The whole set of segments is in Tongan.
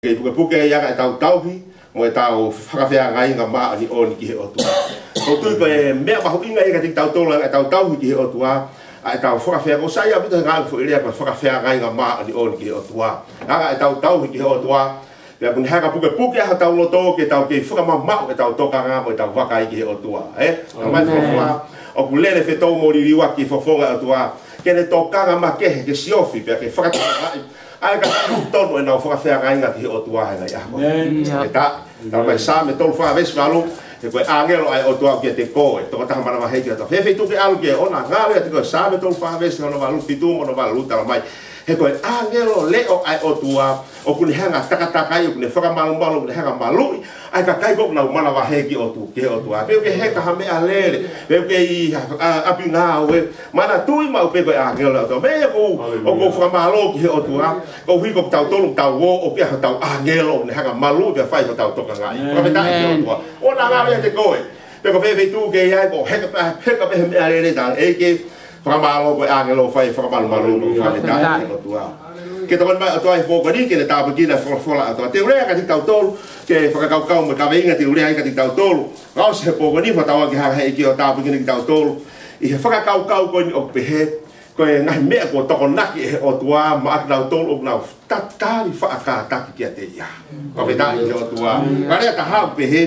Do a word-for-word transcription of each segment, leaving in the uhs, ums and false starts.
Kei pukepuke ai ʻa ʻetau tauhi mo ʻetau fakafeangainga māʻoniʻoni ki he ʻOtua. ʻOku ou tui ko e meʻa mahuʻinga ia kiate kitautolu ʻa ʻetau tauhi ki he ʻOtua, ʻa ʻetau fakafea-, ʻoku sai ʻaupito he ngaahi foʻi lea ko e fakafeangainga māʻoniʻoni ki he ʻOtua. ʻA ʻetau tauhi ki he ʻOtua, pea ʻoku ne hanga ʻo pukepuke ʻa hotau loto ke tau kei fakamamaʻu ʻetau tokanga mo ʻetau vakai ki he ʻOtua. Ē? Ka mai folofola, ʻoku lele fetou mo liliu ʻa e kiʻi fofonga ʻo e ʻOtua, ke ne tokanga makehe ke siofi, pea ke fakatokangaʻi ʻa e kakai ʻoku tonu ʻenau fakafeangainga ki he ʻOtua he ngaahi ʻaho. ʻĒmeni. Ke ta, tau mai Saame tolu fā veesi valu, he ko e ʻāngelo ʻa e ʻOtua kiate koe, tokotaha manavahē ki he ʻOtua. Fēfē ʻi tuʻa ke ʻalu ke ʻoua naʻa ngalo ʻiate koe, Saame tolu fā veesi hono valu fitu mo hono valu tala mai. He ko e ʻāngelo leʻo ʻa e ʻOtua, ʻoku ne hanga ʻo takatakai, ʻoku ne fakamalumalu, ʻoku ne hanga ʻo maluʻi ʻa e kakai ʻoku nau manavahē ki he ʻOtu-, ki he ʻOtua. Pe ʻoku ke heka ha meʻalele, pe ʻoku ke ʻi ha, ʻa, ʻapi ngāue, manatuʻi maʻu pē ko e ʻāngelo ʻa e ʻOtua. Meʻa ʻoku, ʻoku ou fakamālō ki he ʻOtua, koeʻuhi ko kitautolu, tau ō, ʻoku ʻi ai hotau ʻāngelo, ʻoku ne hanga ʻo maluʻi pea fai hotau tokangaʻi. Fakafetaʻi ki he ʻOtua. ʻOua naʻa ngalo ʻiate koe. Pe ko fē feituʻu ʻoku ke ʻi ai, ko e heka pē, heka pē he meʻalele, tau ʻeke, fakamālō ko e ʻāngelo ʻoku fai e fakamalumalu, fakafetaʻi ki he ʻOtua. Ke tokoni mai ʻOtua he pō ko eni, ke ne tāpuekina e folofola ʻa e ʻOtua. Te u lea kiate kitautolu, ke fakakaukau mo e kaveinga te u lea ai kiate kitautolu. Ka ʻosi he pō ko eni, fakatauange ke hanga ʻe he ʻEiki ʻo tāpuekina kitautolu ʻi he fakakaukau ko eni ʻoku pehē, ko e ngaahi meʻa kuo tokonaki ʻe he ʻOtua maʻa kinautolu ʻoku nau tatali faʻa kātaki kiate ia. Fakafetaʻi ki he ʻOtua. Ka lea taha ʻoku pehē,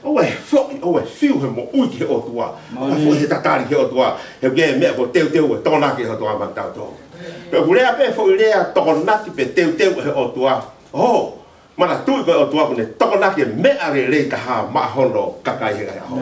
ʻoua ʻe foʻi, ʻoua ʻe fiu he moʻui ki he ʻOtua. ʻOua ʻe foʻi he tatali ki he ʻOtua. He ʻoku ʻi ai e meʻa kuo teuteu ʻo tokonaki ʻe he ʻOtua maʻa kitautolu. Pea ʻoku lea pē foʻi lea tokonaki pe teuteu ʻe he ʻOtua. ʻO manatuʻi ko e ʻOtua ʻoku ne tokonaki e meʻa lelei taha maʻa hono kakai he ngaahi ʻaho.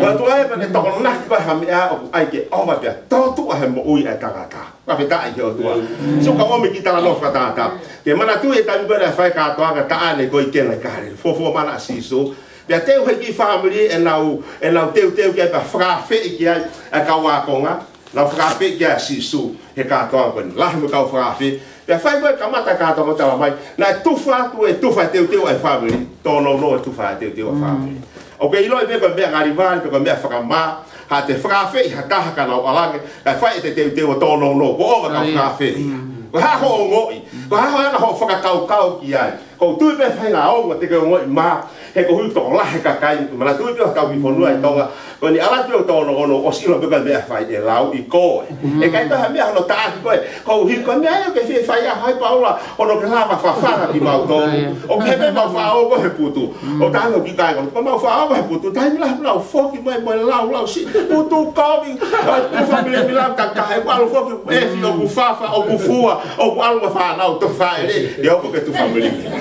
Ko e ʻOtua ē, ʻoku ne tokonaki ko e hā e meʻa ʻoku ʻai ke ʻova pea tōtuʻa he moʻui ʻa e tangata. Fakafetaʻi ki he ʻOtua. Sio ka ʻomi ki he talanoa fakatātā. Ke manatuʻi e taimi ko ē naʻe fai e kātoanga taʻane ko ē ʻi Kena ʻi Kāleli. Fuofua mana ʻa Sīsū. Pea teu ʻe he kiʻi fāmili ʻenau, ʻenau teuteu ki ai pea fakaafeʻi ki ai ʻa e kau ākonga. Nau fakaafeʻi ki ai ʻa Sīsū he kātoanga ko eni. Lahi mo e kau fakaafe. Pea fai ko ē kamata e kātoanga tala mai, naʻe tufa atu e tufa e teuteu ʻa e fāmili, tōnounou e tufa e teuteu ʻa e fāmili. ʻOku ke ʻiloʻi pē ko e meʻa ngali vale, pe ko e meʻa fakamā, haʻate fakaafeʻi ha taha ka nau ʻalu ange, kae fai ʻete teuteu ʻo tōnounou, kuo ʻova e kau fakaafeʻi. Ko e hā hoʻo ongoʻi, ko e hā hoʻo anga hoʻo fakakaukau ki ai. ʻOku ou tui pē faʻahinga ongo te ke ongoʻi mā, he koeʻuhi tokolahi e kakai, manatuʻi pē hotau kiʻi fonua ʻi Tonga, ko eni ʻalu atu ʻo tōnounou ʻosi ʻilo pē ko e meʻa fai ʻe lauʻi koe. ʻE ʻikai toe ha meʻa hono taʻaki koe, koeʻuhi ko e meʻa ia ʻoku ke fie fai ʻa hai Paula, hono ke lava fafanga kimautolu. ʻOku ke pehē mau faʻa ō ko ē he putu. ʻO taha ʻoku ʻikai ko, ko mau faʻa ō ko ē he putu, taimi lahi ʻoku nau foki mai mo e laulau siʻi putu kovi, ʻa e tufa milemila ka kae ʻalu foki, ʻefi ʻoku fafa, ʻoku fua, ʻoku ʻalu mo e fānau toki fāʻele, ʻe ō ko ē ke tufa milemila.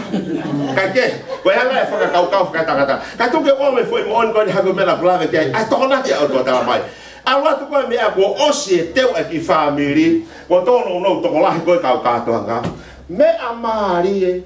Kae kehe, ko e anga e fakakaukau fakatangata. Ka tuku ke ʻomi e foʻi moʻoni ko eni hangē ko e meʻa naʻa ku lave ki ai, ʻa e tokonaki ʻa e ʻOtua tala mai. ʻAlu atu ko e meʻa kuo ʻosi e teu ʻa e kiʻi fāmili, kuo tōnounou tokolahi ko ē kau kātoanga. Meʻa mālie,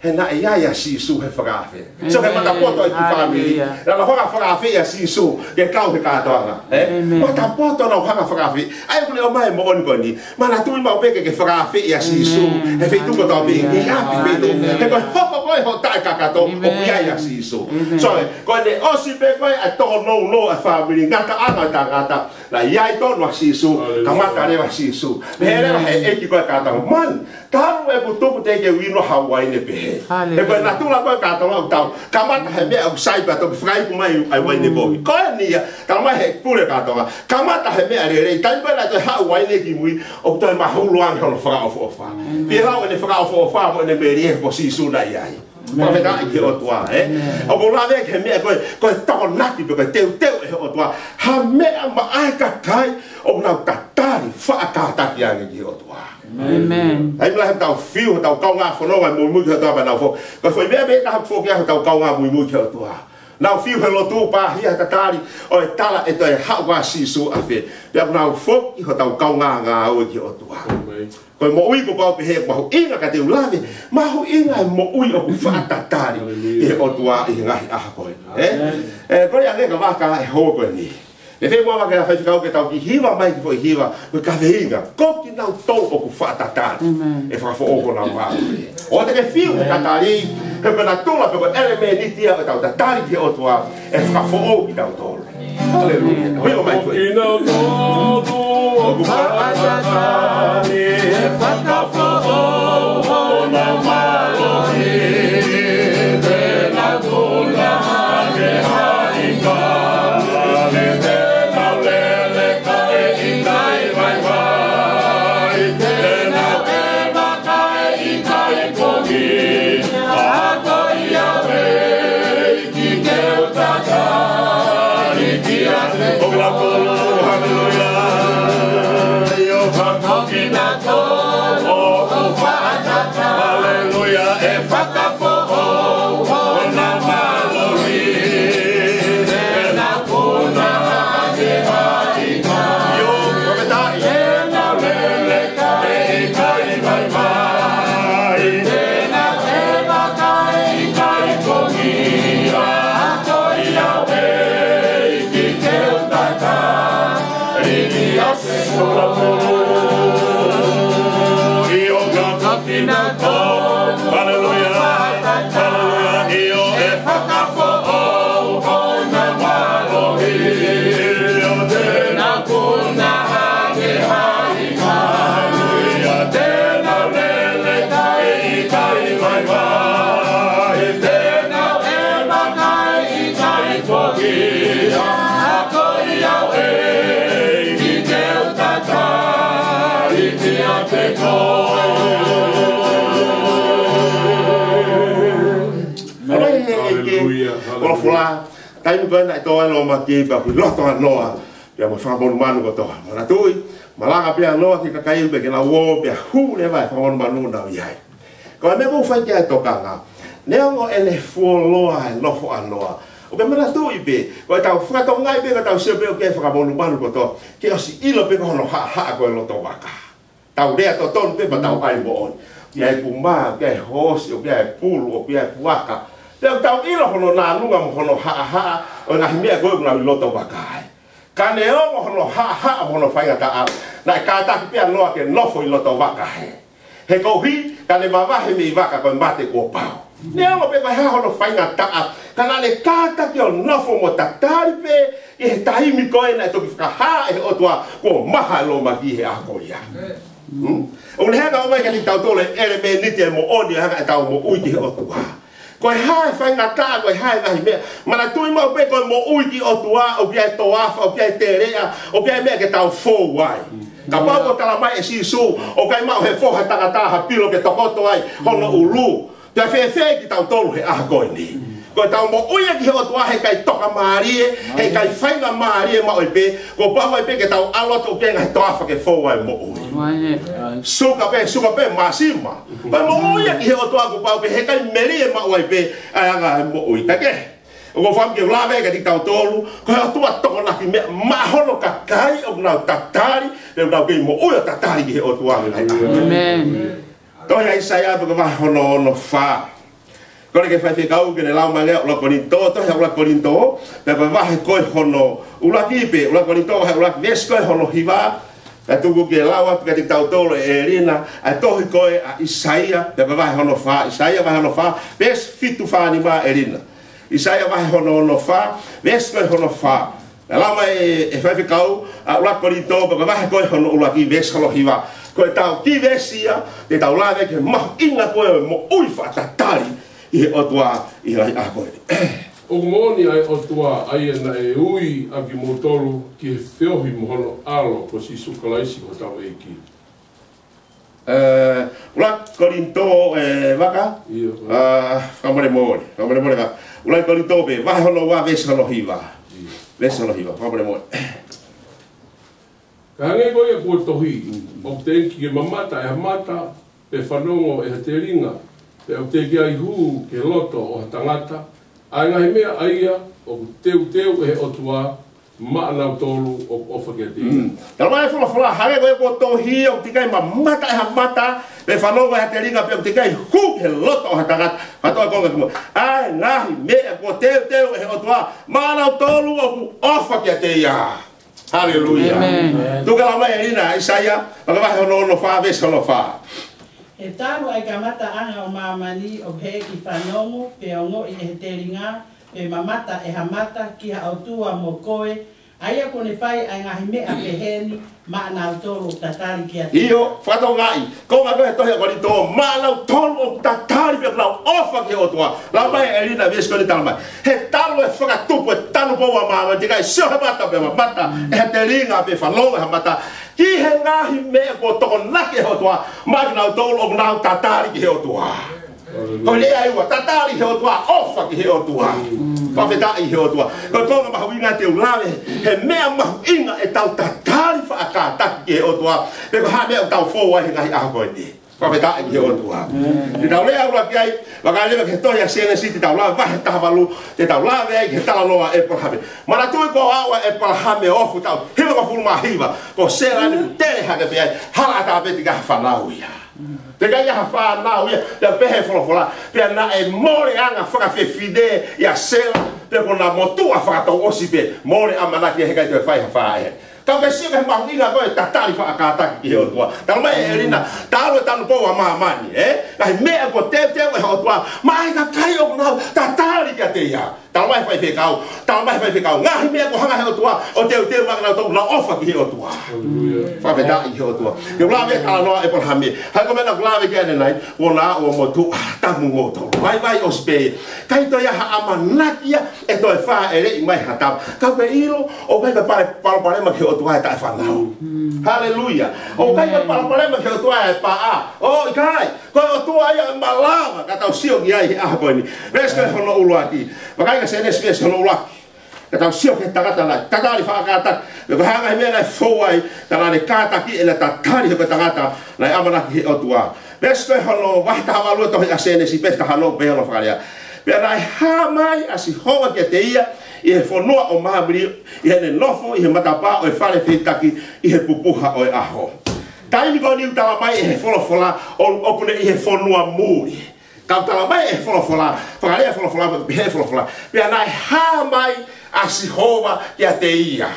he naʻe ʻi ai ʻa Sīsū he fakaafe. So he matapoto ʻa e kiʻi fāmili. Naʻa nau hanga ʻo fakaafeʻi ʻa Sīsū ke kau he kātoanga. Ē? Matapoto nau hanga ʻo fakaafeʻi. ʻA ia ʻoku ne ʻomai e moʻoni ko eni. Manatuʻi maʻu pē ke ke fakaafeʻi ʻa Sīsū he feituʻu kotoa pē, ʻi ʻapi, feituʻu. He ko e hoko ko ē hoʻo taʻekakato, ʻoku ʻi ai ʻa Sīsū. So, ko ʻene ʻosi pē ko ē ʻa e tōnounou ʻa e fāmili, ngataʻanga ʻo e tangata, naʻe ʻi ai tonu ʻa Sīsū, kamata leva ʻa Sīsū. Pehē leva ʻe he ʻEiki ko ē kātoa, man, talu ʻeku tupu teʻeki ke u inu ha uaine pehē. He ko e natula ko ē kātoa ʻoku tau kamata he meʻa ʻoku sai pea toki fakaiku mai ʻa e uaine ko ē. Ko eni ia, tala mai ʻe he pule kātoa, kamata he meʻa lelei, taimi ko ē naʻe toe haʻu uaine ki mui, ʻoku toe mahulu ange hono fakaʻofoʻofa. Pea lau ʻene fakaʻofoʻofa mo ʻene melie ko Sīsū naʻe ʻi ai. Fakafetaʻi ki he ʻOtua, ē? ʻOku ou lave ki he meʻa ko ē, ko e tokonaki pe ko e teuteu ʻe he ʻOtua ha meʻa maʻa e kakai ʻoku nau tatali faʻa kātaki ange ki he ʻOtua. ʻAi mala he tau fiu, tau kaungā fononga muimui ki he ʻOtua pea nau fo. Ko e foʻi meʻa pē taha foki ʻa hotau kaungā muimui ki he ʻOtua. Nau fiu he lotu, pāhia, tatali, ʻo e tala ʻe toe haʻu ʻa Sīsū ʻafē. Pea nau foki hotau kaungā ngāue ki he ʻOtua. Ko e moʻui kuo pau pehē mahuʻinga ka te u lave, mahuʻinga e moʻui ʻoku faʻa tatali ʻi he ʻOtua ʻi he ngaahi ʻaho ko ē. Ē? Ē, ko ia ange ka vaka e houa ko eni. ʻE fēfē muʻa ke faifekau ke tau kiʻi hiva mai kiʻi foʻi hiva, ko e kaveinga, ko kinautolu ʻoku faʻa tatali. ʻE fakafoʻou honau vā. ʻOua te ke fiu he tatali, he ko e natula pe ko e ʻelemēniti ia ʻo ʻetau tatali ki he ʻOtua, ʻe fakafoʻou kitautolu. Haleluia. Hoi o mai koe. Kinautolu ʻoku faʻa tatali, ʻe fakafoʻou honau mālohi. Folofola, taimi ko ē naʻe tō ai ʻa Lōmaki pea ʻoku ʻi loto ʻa Noa, pea mo e fanga monumanu kotoa. Manatuʻi, malanga pē ʻa Noa ki he kakai pea ke nau ō pea hū leva e fanga monumanu ʻo nau ʻi ai. Ko e meʻa ʻoku fai ki ai e tokanga. Neongo ʻene fuoloa e nofo ʻa Noa, ʻoku ke manatuʻi pē, ko ʻetau fakatokangaʻi pē, ko ʻetau sio pē ʻoku ʻi ai e fanga monumanu kotoa, ke ʻosi ʻilo pē ko hono haʻahaʻa ko e loto vaka. Tau lea totonu pē pea tau ʻai moʻoni. ʻOku ʻi ai e puma, ʻoku ʻi ai e hoosi, ʻoku ʻi ai e pulu, ʻoku ʻi ai e puaka. Pea tau ʻilo hono nāunau mo hono haʻahaʻa ʻo e ngaahi meʻa ko ē ʻoku nau ʻi loto vaka ai. Ka neongo hono haʻahaʻa mo hono faingataʻa, naʻe kātaki pē ʻa Noa ke nofo ʻi loto vaka hē. He koeʻuhi, ka ne mavahe mei vaka ko e mate kuo pau. Neongo pe ko e hā hono faingataʻa, ka naʻa ne kātaki ʻo nofo mo tatali pē ʻi he taimi ko ē naʻe toki fakahā ʻe he ʻOtua kuo maha e Lōmaki he ʻaho ko ia. Hmm? ʻOku ne hanga ʻo ʻomai kiate kitautolu e ʻelemēniti e moʻoni ʻo e hanga ʻetau moʻui ki he ʻOtua. Ko e hā e faingataʻa, ko e hā e ngaahi meʻa. Manatuʻi maʻu pē ko e moʻui ki he ʻOtua, ʻoku ʻi ai e toafa, ʻoku ʻi ai e teleʻa, ʻoku ʻi ai e meʻa ke tau fou ai. Kapau ʻoku tala mai ʻe Sīsū, ʻoku ʻikai maʻu ʻe he foha ʻo e tangata ha pilo ke tokoto ai hono ʻulu. Pea fēfē kitautolu he ʻaho ko eni? Ko ʻetau moʻui ia ki he ʻOtua heʻikai tokamālie, heʻikai faingamālie maʻu ai pē, kuo pau ai pē ke tau ʻalu atu ʻo pehē ngaahi toafa ke fou ai e moʻui. Suka pē, suka pē, māsima. Ko e moʻui ia ki he ʻOtua kuo pau pē, heʻikai melie maʻu ai pē ʻa e anga e moʻui. Ka ke, ʻoku ou fakaʻamu ke u lave kiate kitautolu, ko e ʻOtua tokonaki meʻa maʻa hono kakai ʻoku nau tatali, pea ʻoku nau kei moʻui ʻo tatali ki he ʻOtua. ʻĒmeni. Tohi ʻa ʻAisea pea ko e vahe hono ono fā. Kole ki he faifekau ke ne lau mai leva ʻUluaki Kolinitō, tohi ʻa ʻUluaki Kolinitō, pea ko e vahe ko ē hono ʻuluaki pē, ʻUluaki Kolinitō vahe ʻuluaki, veesi ko ē hono hiva, pea tuku ke lau atu kiate kitautolu ʻe ʻElina ʻa e tohi ko ē ʻa ʻAisea, pea ko e vahe hono fā, ʻAisea vahe hono fā, veesi fitu fā nima ʻElina. ʻAisea vahe hono ono fā, veesi ko ē hono fā. Naʻe lau mai ʻe he faifekau ʻa ʻUluaki Kolinitō, pea ko e vahe ko ē hono ʻuluaki, veesi hono hiva. Ko ʻetau kiʻi veesi ia te tau lave ki he mahuʻinga ko ē ʻo e moʻui fakatatali ki he ʻOtua ʻi he ʻaho ko eni. ʻOku moʻoni ʻa e ʻOtua, ʻa ia naʻe ui ʻa kimoutolu ki he feohi mo hono ʻAlo ko Sīsū Kalaisi ko hotau ʻEiki. ʻE, ʻUluaki Kolinitō, ʻe, vaka? ʻIo. ʻA, fakamolemole, fakamolemole vaka. ʻUluaki Kolinitō pē, vahe hono ua, veesi hono hiva. ʻIo. Veesi hono hiva, fakamolemole. Ka hangē ko ia kuo tohi, ʻoku teʻeki ke mamata ʻe ha mata, pe fanongo ʻe ha telinga, pe ʻoku teʻeki ai hū ki he loto ʻo ha tangata, ʻa e ngaahi meʻa ʻa ia ʻoku teuteu ʻe he ʻOtua maʻanautolu ʻoku ʻofa kiate ia. Mm. Talamai ʻe he folofola, hangē ko ia kuo tohi, ʻoku teʻeki ai mamata ʻe ha mata, pe fanongo ʻe ha telinga, pe ʻoku teʻeki ai hū ki he loto ʻo ha tangata. Kātoa ko e ngaahi meʻa, ʻa e ngaahi meʻa kuo teuteu ʻe he ʻOtua maʻanautolu ʻoku ʻofa kiate ia. Haleluia. ʻĒmeni. Tuku ke lau mai ʻElina, ʻAisea, pea ko e vahe hono ono fā, veesi hono fā. He talu ʻa e kamataʻanga ʻo māmani ʻoku heʻeki fanongo, pe ongoʻi ʻe he telinga, pe mamata ʻe ha mata ki ha ʻOtua mo koe, ʻa ia kuo ne fai ʻa e ngaahi meʻa pehē ni maʻanautolu ʻoku tatali kiate ia. ʻIo, fakatokangaʻi. Ko e ngaahi tohi ʻa Kolinitō, maʻanautolu ʻoku tatali pea ʻoku nau ʻofa ki he ʻOtua. Lau mai ʻElina veesi ko eni, talamai. He talu e fakatupu e tanupou ʻa māmani, teʻeki ai sio ha mata pe mamata ʻe ha telinga pe fanongo ʻe ha mata ki he ngaahi meʻa kuo tokonaki ʻe he ʻOtua maʻanautolu ʻoku nau tatali ki he ʻOtua. Ko e lea ʻe ua, tatali ki he ʻOtua, ʻofa ki he ʻOtua. Fakafetaʻi ki he ʻOtua. Ko e konga mahuʻinga te u lave, he meʻa mahuʻinga ʻetau tatali fakakātaki ki he ʻOtua, pe ko e hā e meʻa ʻoku tau fou ai he ngaahi ʻaho ko eni. Fakafetaʻi ki he ʻOtua. Te tau lea ʻuluaki ai, vakai leva ki he tohi ʻa Sēnesi, te tau lave vahe taha valu, te tau lave ai ki he talanoa ʻa ʻĒpalahame. Manatuʻi ko e aʻu ʻa ʻĒpalahame ʻo afe taʻu, hivangofulu mā hiva, ko Sela eni kuo tele hake pē ai, hala ʻatā pē, teʻeki ai ha fānau ia. Teʻeki ai ha fānau ia, pea pehē ʻe he folofola, pea naʻe mole ʻa e anga fakafefine ʻia Sela, pea kuo na motuʻa fakatouʻosi pē, mole ʻamanaki ia, heʻikai toe fai ha faʻē. Ka ke sio ki he mahuʻinga ko e tatali fakakātaki ki he ʻOtua. Talamai ʻe ʻElina, talu e tanupou ʻa māmani, ē? Ngaahi meʻa kuo teuteu ʻe he ʻOtua maʻa e kakai ʻoku nau tatali kiate ia. Talamai ʻe he faifekau, talamai ʻe he faifekau, ngaahi meʻa kuo hanga ʻe he ʻOtua ʻo teuteu maʻanautolu ʻoku nau ʻofa ki he ʻOtua. Haleluia. Fakafetaʻi ki he ʻOtua. Te u lave ki he talanoa ʻo ʻĒpalahame. Hangē ko e meʻa naʻa ku lave ki ai ʻanenai, kuo na ō ʻo motuʻa, tamu ngoto. Vaivai ʻosi pē. ʻIkai toe ʻi ai ha ʻamanaki ia ʻe toe fāʻeleʻi mai ha tama. Ka ke ʻilo, ʻoku ʻikai ke pale-, palopalema ki he ʻOtua e taʻefānau. Haleluia. ʻOku ʻikai ke palopalema ki he ʻOtua e paʻa. ʻOku ʻikai. Ko e ʻOtua ia ʻoku malava ke tau sio ki ai he ʻaho ko eni. Veesi ko ē hono ʻuluaki. Vakai kia Sēnesi veesi hono ʻuluaki. Ka tau sio ki he tangata naʻe tatali faʻa kātaki. Ko e hā e ngaahi meʻa naʻe fou ai, ka naʻa ne kātaki ʻena tatali he ko e tangata naʻe ʻamanaki he ʻOtua. Veesi ko hono vahe taha valu ʻo e tohi ʻa Sēnesi, veesi taha ono, pehē hono fakalea: Pea naʻe hā mai ʻa Sihova kiate ia ʻi he fonua ʻo Māmili, ʻi heʻene nofo ʻi he matapā ʻo e fale fehikitaki ʻi he pupuha ʻo e ʻaho. Taimi ko eni ʻoku tala mai ʻe he folofola ʻo, ʻoku ne ʻi he fonua muli. Ka ʻoku tala mai ʻe he folofola, fakalea folofola, pehē folofola: Pea naʻe hā mai ʻa Sihova kiate ia.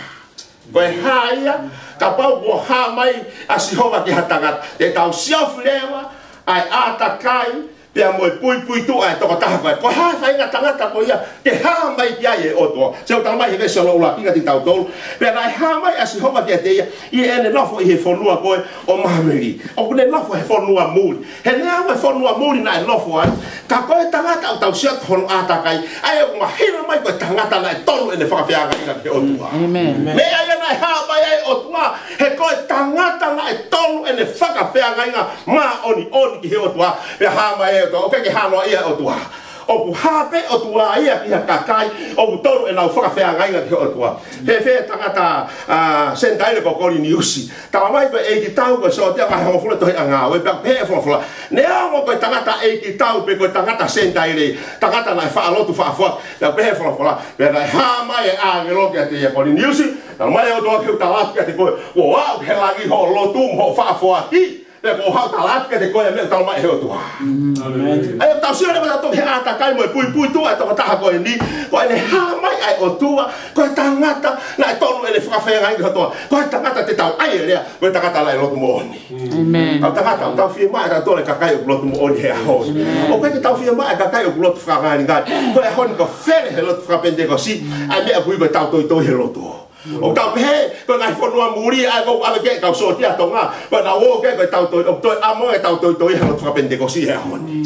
Ko e hā ia? Kapau kuo hā mai ʻa Sihova ki ha tangata, te tau siofi leva ʻa e ʻātakai pea mo e puipuituʻa ʻa e tokotaha ko ē. Ko e hā e faʻahinga tangata ko ia ke hā mai ki ai e ʻOtua? Sio, tala mai he veesi hono ʻuluaki kiate kitautolu: Pea naʻe hā mai ʻa Sihova kiate ia ʻi heʻene nofo ʻi he fonua ko ē ʻo Māmili. ʻOku ne nofo he fonua muli. He neongo e fonua muli naʻe nofo ai, ka ko e tangata ʻoku tau sio ki hono ʻātakai, ʻa ia ʻoku mahino mai ko e tangata naʻe tonu ʻene fakafeangainga ki he ʻOtua. ʻĒmeni. Meʻa ia naʻe hā mai ai e ʻOtua, he ko e tangata naʻe tonu ʻene fakafeangainga māʻoniʻoni ki he ʻOtua. Pea hā mai e ʻOtua, ʻoku ʻikai ke hā noa ia e ʻOtua. ʻOku hā pē ʻOtua ia ki ha kakai ʻoku tonu ʻenau fakafeangainga ki he ʻOtua. Fēfē tangata, ʻa, Senitaile ko Koliniusi? Tala mai ko e ʻeikitau, ko e sōtia vahe hongofulu ʻo e tohi ʻa Ngāue, pea pehē e folofola: Neongo ko e tangata ʻeikitau pe ko e tangata Senitaile, tangata naʻe faʻa lotu faʻa foaki. Pea pehē e folofola: Pea naʻe hā mai e ʻāngelo kiate ia, Koliniusi, tala mai ʻe he ʻOtua ke u tala atu kiate koe, kuo aʻu ki he langi hoʻo lotu mo hoʻo faʻa foaki. Pea kuo u haʻu ʻo tala atu kiate koe ʻa e meʻa ʻoku tala mai ʻe he ʻOtua. ʻĒmeni. ʻA ia ʻoku tau sio leva tautolu ki he ʻātakai mo e puipuituʻa ʻa e tokotaha ko eni, ko ʻene hā mai ʻa e ʻOtua, ko e tangata naʻe tonu ʻene fakafeangainga ki he ʻOtua, ko e tangata te tau ʻai e lea, ko e tangata naʻe lotu moʻoni. ʻĒmeni. Ko e tangata ʻoku tau fiemaʻu ʻe tautolu e kakai ʻoku lotu moʻoni he ʻaho ni. ʻĒmeni. ʻOku ʻikai ke tau fiemaʻu e kakai ʻoku lotu fakangalingali. Ko e ʻaho ni ʻoku fele he lotu fakapenitekosi ʻa e meʻa ʻoku ui ko e tau toitoi he lotu. ʻOku tau pehē ko e ngaahi fonua muli, ʻa ia ʻoku ʻave ki ai e kau sōtia ʻa Tonga, ko ʻenau ō ki ai ko e tau toi-, ʻoku toe ʻamu e tau toitoi he lotu fakapenitekosi he ʻaho ni.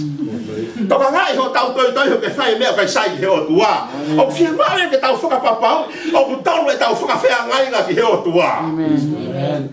Tokangaʻi hoʻo tau toitoi, he ʻoku ke fai e meʻa ʻoku ʻikai sai ki he ʻOtua. ʻOku fiemaʻu ia ke tau fakapapauʻi ʻoku tonu ʻetau fakafeangainga ki he ʻOtua. ʻĒmeni.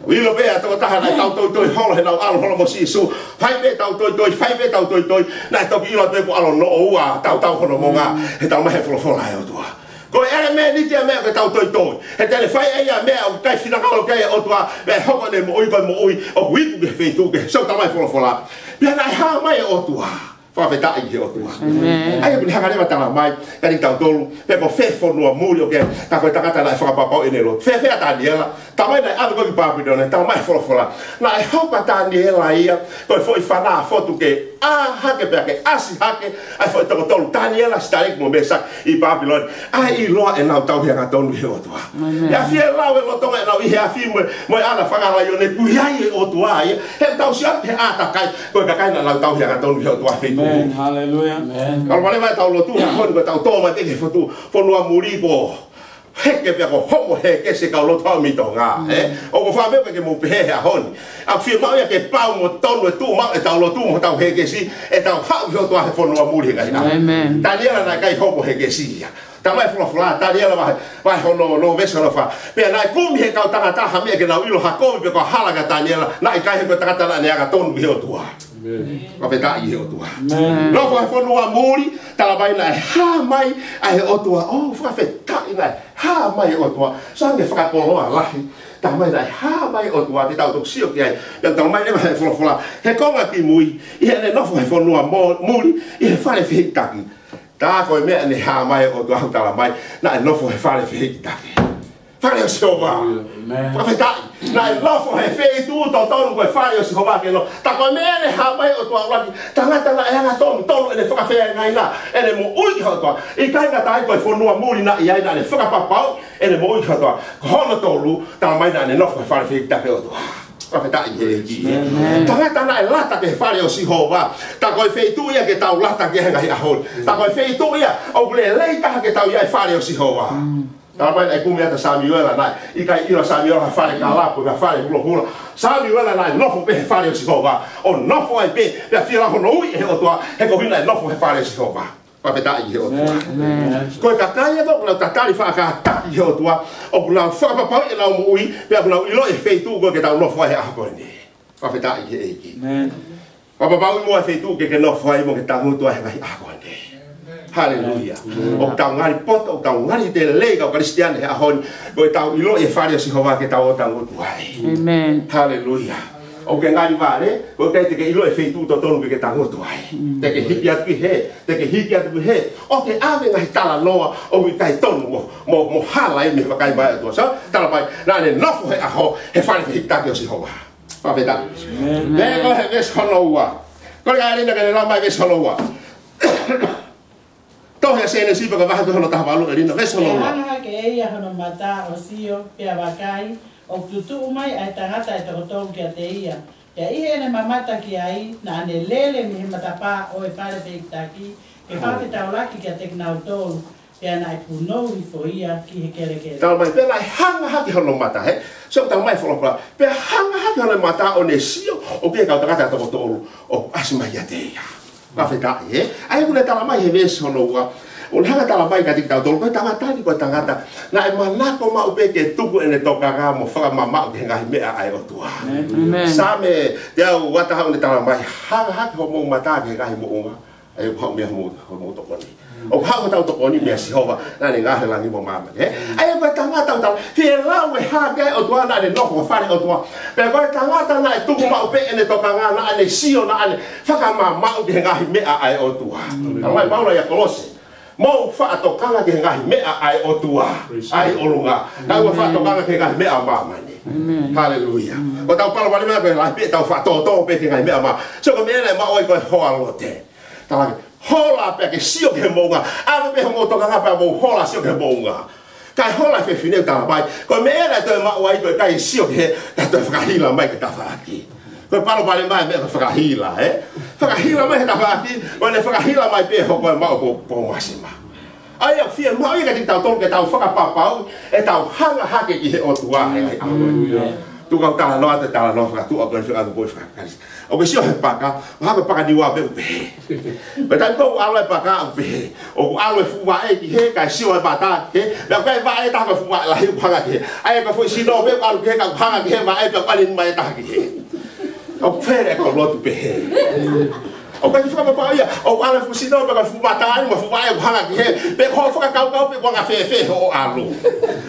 ʻOku ʻilo pē ʻa e tokotaha naʻe tau toitoi holo heʻenau ʻalu holo mo Sīsū. Fai pē tau toitoi, fai pē tau toitoi, naʻe toki ʻilo atu pē kuo ʻalu ʻo noʻo ua, tautau hono monga, he tala mai he folofola ʻa e ʻOtua. Ko e ʻelemēniti ʻa e meʻa ko e tau toitoi. He te ne fai ʻe ia e meʻa ʻoku ʻikai finangalo ki ai e ʻOtua, pea hoko ʻene moʻui ko e moʻui ʻoku iku ki he feituʻu kehe. Sio, tala mai e folofola: Pea naʻe hā mai e ʻOtua. Fakafetaʻi ki he ʻOtua. ʻĒmeni. ʻA ia ʻoku ne hanga leva ʻo tala mai kiate kitautolu pe ko fē fonua muli ʻoku ke, ka ko e tangata naʻe fakapapauʻi ʻene lotu. Fēfē ʻa Taniela? Tala mai naʻe ʻalu ko ē ki Pāpilone, tala mai e folofola, naʻe hoko ʻa Taniela ia ko e foʻi fana fotu ke ʻā hake pea ke ʻasi hake ʻa e foʻi toko tolu, Taniela, Sitaleki mo Mēsake, ʻi Pāpilone, ʻa e ʻiloa ʻenau tauhi angatonu ki he ʻOtua. ʻĒmeni. Pea fie lau e lolotonga ʻenau ʻi he afi mo, mo e ʻana fanga laione, ʻoku ʻi ai e ʻOtua ia. He ʻoku tau sio atu ki he ʻātakai, ko e kakai naʻa nau tauhi angatonu ki he ʻOtua he feituʻu. ʻĒmeni. Haleluia. ʻĒmeni. Ka ʻoku lava mai ʻetau lotu he ʻaho ni, ko ʻetau tō mai ki he fotu, fonua muli, kuo heke pea kuo homo hēkesi e kau lotu haʻu mei Tonga, ē? ʻOku ou fakaʻamu ke mou pehē he ʻaho ni, ʻoku fiemaʻu ia ke pau mo tonu e tuʻu maʻu ʻetau lotu mo hotau hēkesi, ʻetau haʻu ki he ʻOtua he fonua muli he ngaahi ʻaho. ʻĒmeni. Taniela naʻe ʻikai homo hēkesi ia. Tala mai e folofola, Taniela vahe, vahe hono ono, veesi hono fā: Pea naʻe kumi ʻe he kau tangata ha meʻa ke nau ʻilo ha kovi pe ko ha hala kia Taniela, naʻe ʻikai, he ko e tangata naʻa ne angatonu ki he ʻOtua. ʻĒmeni. Fakafetaʻi ki he ʻOtua. ʻĒmeni. Nofo he fonua muli, tala mai naʻe hā mai ʻa e ʻOtua. ʻOu, fakafetaʻi, naʻe hā mai e ʻOtua. Sio ange ki he fakakoloa lahi. Tala mai naʻe hā mai e ʻOtua, te tau toki sio ki ai. Pea tala mai leva he folofola, he konga kimui, ʻi heʻene nofo he fonua mo-, muli, ʻi he fale fehikitaki. Tā ko e meʻa naʻe hā mai e ʻOtua, ʻoku tala mai naʻe nofo he fale fehikitaki. Fale ʻo Sihova. ʻĒmeni. Fakafetaʻi. Naʻe nofo he feituʻu totonu ko e fale ʻo Sihova ke nofo. Tā ko e meʻa naʻe hā mai e ʻOtua ʻuluaki, tangata naʻe angatonu, tonu ʻene fakafeangainga, ʻene moʻui ki he ʻOtua. ʻIkai ngata ai, ko e fonua muli naʻe ʻi ai naʻa ne fakapapauʻi ʻene moʻui ki he ʻOtua. Ko hono tolu, tala mai naʻa ne nofo he fale fehikitaki ʻo e ʻOtua. Fakafetaʻi ki he ʻEiki. ʻĒmeni. Tangata naʻe lata ki he fale ʻo Sihova. Tā ko e feituʻu ia ke tau lata ki ai he ngaahi ʻaho ni. Tā ko e feituʻu ia ʻoku lelei taha ke tau ʻi ai, fale ʻo Sihova. Tala mai naʻe kumi atu ʻa Samiuela, naʻe ʻikai ʻilo ʻa Samiuela ha fale kalapu, ha fale hulohula. Samiuela naʻe nofo pē he fale ʻo Sihova. ʻO nofo ai pē, pea fie lau hono ui ʻe he ʻOtua, he koeʻuhi naʻe nofo he fale ʻo Sihova. Fakafetaʻi ki he ʻOtua. ʻĒmeni. Ko e kakai ia ʻoku nau tatali faʻa kātaki ki he ʻOtua, ʻoku nau fakapapauʻi ʻenau moʻui, pea ʻoku nau ʻiloʻi e feituʻu ko ē ke tau nofo ai he ʻaho ko eni. Fakafetaʻi ki he ʻEiki. ʻĒmeni. Fakapapauʻi muʻa e feituʻu ke ke nofo ai mo ke tangutu ai he ngaahi ʻaho ko eni. Haleluia. ʻOku tau ngali poto, ʻoku tau ngali lelei kau Kalisitiane he ʻaho ni. Ko ʻetau ʻilo ʻi he fale ʻo Sihova ke tau ō ʻo tangutu ai. ʻĒmeni. Haleluia. ʻOku ke ngali vale, ʻoku ʻikai te ke ʻilo e feituʻu totonu ke ke tangutu ai. Te ke hiki atu ki hē, te ke hiki atu ki hē. ʻOku ke ʻave ngaahi talanoa ʻoku ʻikai tonu mo, mo, mo hala ai mei he vakai mai ʻa e ʻOtua. So, talamai, naʻa ne nofo he ʻaho, he fale fehikitaki ʻo Sihova. Fakafetaʻi. ʻĒmeni. Pea ko e veesi hono ua. Kole ʻa Elina ke ne lau mai veesi hono ua. Tohi ʻa Sēnesi pea ko e vahe ko hono taha valu, Elina, veesi hono ua. Pea hanga hake ʻe ia hono mata ʻo sio, pea vakai, ʻoku tutuʻu mai ʻa e tangata ʻe toko tolu kiate ia. Pea ʻi heʻene mamata ki ai, naʻa ne lele mei he matapā ʻo e fale fehikitaki, ke fakafetaulaki kiate kinautolu, pea naʻe punou hifo ia ki he kelekele. Talamai, pea naʻe hanga hake hono mata, he? So, talamai folofola, pea hanga hake hono mata ʻo ne sio, ʻoku ʻi ai e kau tangata ʻe toko tolu ʻoku ʻasi mai kiate ia. Fakafetaʻi, ē? ʻA ia ʻoku ne talamai he veesi hono ua, ʻoku ne hanga talamai kiate kitautolu, ko e tangata ni, ko e tangata naʻe manako maʻu pē ke tuku ʻene tokanga mo fakamamaʻu ki he ngaahi meʻa ʻa e ʻOtua. ʻĒmeni. Saame teau uataha ʻoku ne talamai, hanga hake hoʻomou mata ki he ngaahi moʻunga, ʻa ia ʻoku haʻu mei ai homou, homou tokoni. ʻOku haʻu hotau tokoni meia Sihova, naʻa ne ngaohi e langi mo māmani, ē? ʻA ia ko e tangata ʻoku tau, fie lau e hā ki ai e ʻOtua, naʻa ne nofo he fale ʻo e ʻOtua. Pea ko e tangata naʻe tuku maʻu pē ʻene tokanga, naʻa ne sio, naʻa ne fakamamaʻu ki he ngaahi meʻa ʻa e ʻOtua. Talamai ʻe Paula ʻia Kolose, mou faʻa tokanga ki he ngaahi meʻa ʻa e ʻOtua ʻi ʻolunga, kae ʻoua ʻe faʻa tokanga ki he ngaahi meʻa ʻa māmani. ʻĒmeni. Haleluia. ʻOku tau palopalema ko e lahi pē ʻetau faʻatōtō pē ki he ngaahi meʻa ʻa māmani. So ko e meʻa naʻe maʻu ai ko e hoa ʻa Lote. Talamai, hola pea ke sio ki he moʻunga. ʻAve pē hoʻomou tokanga pea mou hola sio ki he moʻunga. Kae hola e fefine, talamai, ko e meʻa naʻe toe maʻu ai ko e ʻikai sio ki hē, kae toe fakahila mai ki he tafaʻaki. Ko e palopalema e meʻa ko e fakahila, ē? Fakahila mai he tafaʻaki, ko ʻene fakahila mai pē, hoko e maʻu ko, ko e masima. ʻA ia ʻoku fiemaʻu ia kiate kitautolu ke tau fakapapauʻi ʻetau hanga hake ki he ʻOtua he ngaahi ʻaho ni. Tuku au talanoa atu e talanoa fakatuʻa ko e fekau ko e fakakalisi. ʻOku ke sio he paka, ʻoku hangē ko e paka Niua pē ʻoku pehē. Pea taimi ko ē ʻoku ʻalu e paka ʻoku pehē. ʻOku ʻalu e fuʻu vaʻe ki hē, kae sio e mata ki hē. Pea ʻoku ʻi ai e vaʻe ʻe taha ko e fuʻu vaʻe lahi ʻoku hanga ki hē. ʻA ia ko e foʻi sino pē ʻoku ʻalu ki hē, kae ʻoku hanga ki hē e vaʻe, pea ʻoku ʻalu e nima ʻe taha ki hē. ʻOku fele e kau lotu pehē. ʻOku ʻikai ke fakapapauʻi ia, ʻoku ʻalu e fuʻu sino pea ko e fuʻu mata ni mo e fuʻu vaʻe ʻoku hanga ki hē, pe ko hoʻo fakakaukau pe ʻoku anga fēfē hoʻo ʻalu.